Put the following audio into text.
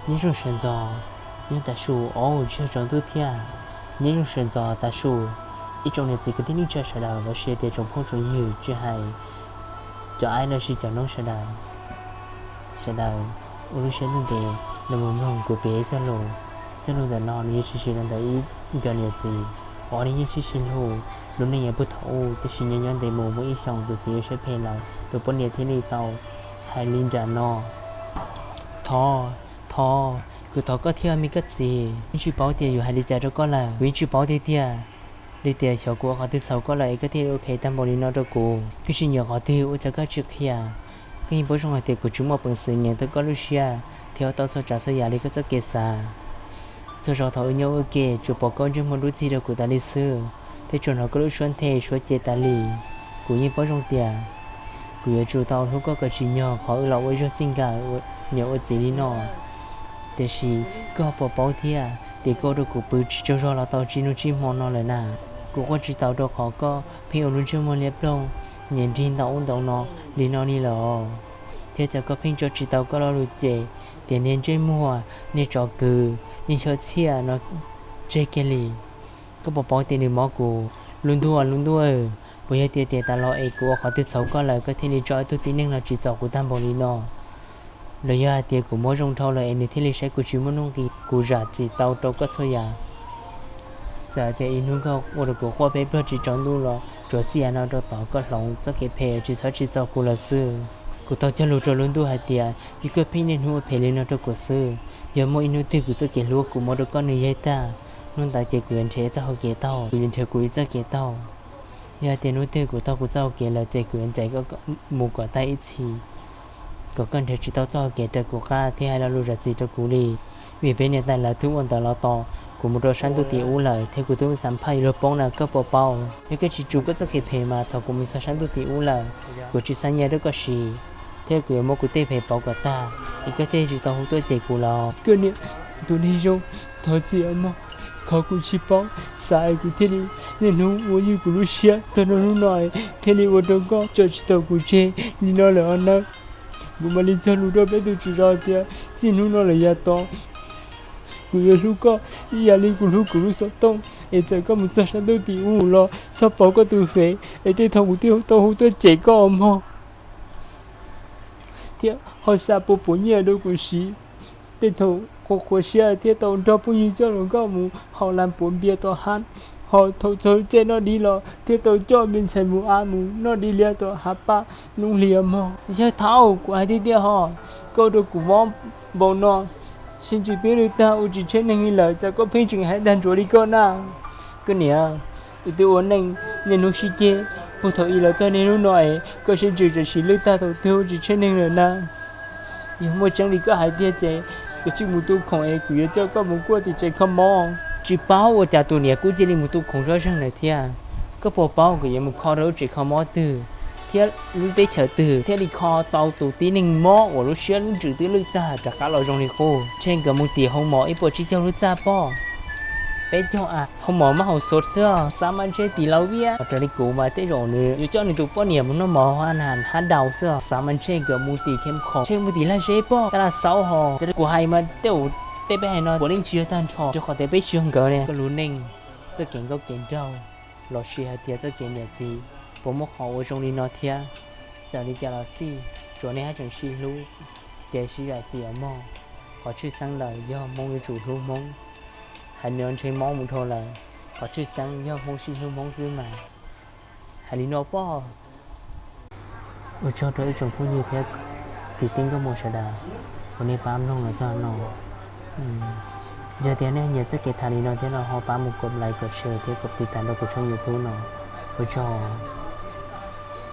Nyob zoo sawv ntxov, nyob tav su, au, tsis yog tsaus ntuj thiab. Nyob zoo sawv ntxov tav su, ib tsoom niam txiv kwv tij neej tsa sawv daws, los sis tias tsoom phooj tsoom ywg, tsis hais cov aib los sis cov noob sawv daws. Sawv daws ua lub siab ntev ntev los mus mloog kuv piav ib txoj lus. Txoj lus ntawm no nws yuav tshwm sim los ntawm ib nkawm niam txiv uas nws yeej sib sib hlub, lub neej yuav puag thaum ub, tiam sis nyob nyob ntev mus muaj ib xyoos tus txiv yuav siab phem lawm, tus poj niam thiaj li tau hais li nram no: Thov, thov, kuv thov koj thiab me koj txiv, yeej tsis paub tias yuav hais li cas rau koj lawm, kuv yeej tsis paub tiag tiag li tias xyov kuv ua qhov twg txhaum koj lawm es koj thiaj li ua phem tag npaum li no rau kuv. Kuv tsis nyiam qhov twg ua cas koj tsis qhia. Koj yeej paub zoo hais tias kuv tsis muaj peev xwm nyeem tau koj lub siab thiab ua tau txhua tsav txhua yam li koj txoj kev xav. Txhua zaus thaum wb nyob ua ke tsuas pom koj ntsej muag dub txig rau kuv tas li xwb, thiab tsuas hnov koj lub suab nthe suab cem tas li. Kuv yeej paub zoo tias kuv yuav tsum tau hlub koj kom tsim nyog qhov wb los ua ib zaug txij nkawm, nyias ua txiv li no. Tiam sis koj puas paub thiab tias koj ua rau kuv pw tsis tsaug zog los tau tsib hnub tsib hmo no lawm na. Kuv quaj tsis tau rau qhov koj pheej ua lub ntsej muag liab ploog, nyias nrig ntau ub ntau no li no li lawm, thiab cas koj pheej tso tsis tau koj lo lus cem tias niag ntsej muag, niag tsov kws, niag xyov txhiaj no tseg kiag li. Koj puas paub tias nws mob kuv? Lub ntuj, lub ntuj, puas yog tias tias tas los es kuv ua qhov twg txhaum koj lawm koj thiaj li tso ib tug tib neeg no tsim txom kuv tag npaum li no? Los yog hais tias kuv mob zoo dhau lawm es nws thiaj li saib kuv tsis muaj nuj nqis, kuv zam txim tau rau koj txhua yam. Txawm tias ib hnub koj ua rau kuv quaj peb pluag tsis tsaus ntuj los tsuav txij no rau tod koj hloov txoj kev phem tsis txhob tsim txom kuv lawm xwb. Kuv tau cog lus rau lub ntuj hais tias yog koj pheej niaj hnub ua phem li no rau kuv xwb, yog muaj ib hnub twg kuv txoj kev hlub kuv muab rau koj nws yaig tag, hnub ntawd ces kuv yuav nrhiav txoj hau kev taug, kuv yuav nrhiav kuv ib txoj kev taug. Yog hais tias hnub twg kuv taug kuv txoj hau kev lawm ces kuv yuav ncaim koj mus kom tag ib txhis, kom koj nrhiav tsis tau txoj hau kev raws kuv qab thiab hais lo lus zam txim rau kuv li. Vim peb niam tais lawv twb ua ntawd los tos kuv mus rau sab ntuj tim ub lawm thiab kuv twb xav phaj yuav luag poob na, koj puas paub? Yog koj tsis tsum koj txoj kev phem mas thaum kuv mus txog sab ntuj tim ub lawm, kuv tsis xav nyiaj rau koj siv, thiab kuv yuav muab kuv tej phem pauv kom tag, es koj thiaj tsis tau hu tuaj cem kuv los. Koj niam, tus neeg zoo, thov txim mog, qhov kuv tsis paub xav es kuv thiaj li niaj hnub ua ywj kuv lub siab txog rau hnub no, thiaj li ua rau koj tso tsis tau kuv tseg li no lawm os nawb. Kuv mam li cog lus rau peb tus tswv zos tias txij hnub no lawm yav tod kuv yuav hlub koj ib yam li kuv hlub kuv lub xov tooj, es txawm koj mus txog sab ntuj tim ub los txhob pauv koj tus fev, es tej thaum kuv thiaj tau hu tuaj cem koj os mog. Thiab ho xa puas puas nyiaj rau kuv siv, tej thaum qhuav qhuav siab thiaj tau nrog phooj ywg coj los nkauj mus haus las puav npias tom hav, ho thaum txog lub caij noj dib los thiaj tau coj me ntxhais mus av mus noj dib liab tom hav paj noob hli os mog. Yawg thaub, kuv hais tiag tiag ho, koj ua rau kuv mob npaum no, sib ntsws twb lwj tag ua tsis tsheej neeg li lawm, cas koj pheej tseem hais dag ntsuav li koj na? Koj niam, wb twb ua neej niaj hnub sib ceg puag thaum i los txog niaj hnub no es koj sib ntsws tam sim lwj tag thaum twg ua tsis tsheej neeg lawm na? Yog muaj tseeb li koj hais tiag ces koj cia li mus tu khoom es kuv yuav coj koj mus kuaj tim tsev kho mob. Tsis paub ua cas tus niam kuj cia li mus tu khoom zoj zeeg lawm thiab. Koj puas paub kuv yuav mus kho rau lub tsev kho mob twg thiab lub teb chaws twg thiaj li kho tau tus tib neeg mob uas lub siab lub ntsws twb lwj tag rov qab los zoo li qub? Ntshe nkawd mus tim hoo mos ib puas tsib caug lub txaj pob, peb caug av, hoo mos mab hauv xov xwb, xav mas ntshe tim Laus Viaj. Raws li kuv mas tej zaum nws yuav coj nws tus poj niam mus noj mov hab nas hab daus xwb, xav mas ntshe nkawd mus tim Khem Khom, ntshe mus tim Laj Zeb pob, tab laj xaub ho. Raws li kuv hais mas tej zaum tej peb hais no puav leej tsis yog tag nrho, rau qhov tias peb tsis yog nkawd ne. Koj lub neej, txoj kev nkauj kev nraug, los sis hais tias txoj kev niam txiv, puas muaj qhov ua zoo li no thiab? Txawm li cas los xij, tsuav nej haj tseem sib hlub, ces sib zam txim os mog. Qhov tshwj xeeb lawm yog Hmoob yuav tsum hlub Hmoob. Hais li no ntshe mob mus dhau lawm, qhov tshwj xeeb yog Hmoob sib hlub Hmoob xwb mas. Hais li no pob. Ua tsaug rau ib tsoom phooj ywg thiab kwv tij nkauj muam sawv daws uas nej pab mloog los txog no. Yog tias nej nyiam txoj kev tham li no thiab no ho pab mus kom like, kom share thiab kom tiv tam rau kuv tshooj YouTube no. Ua tsaug.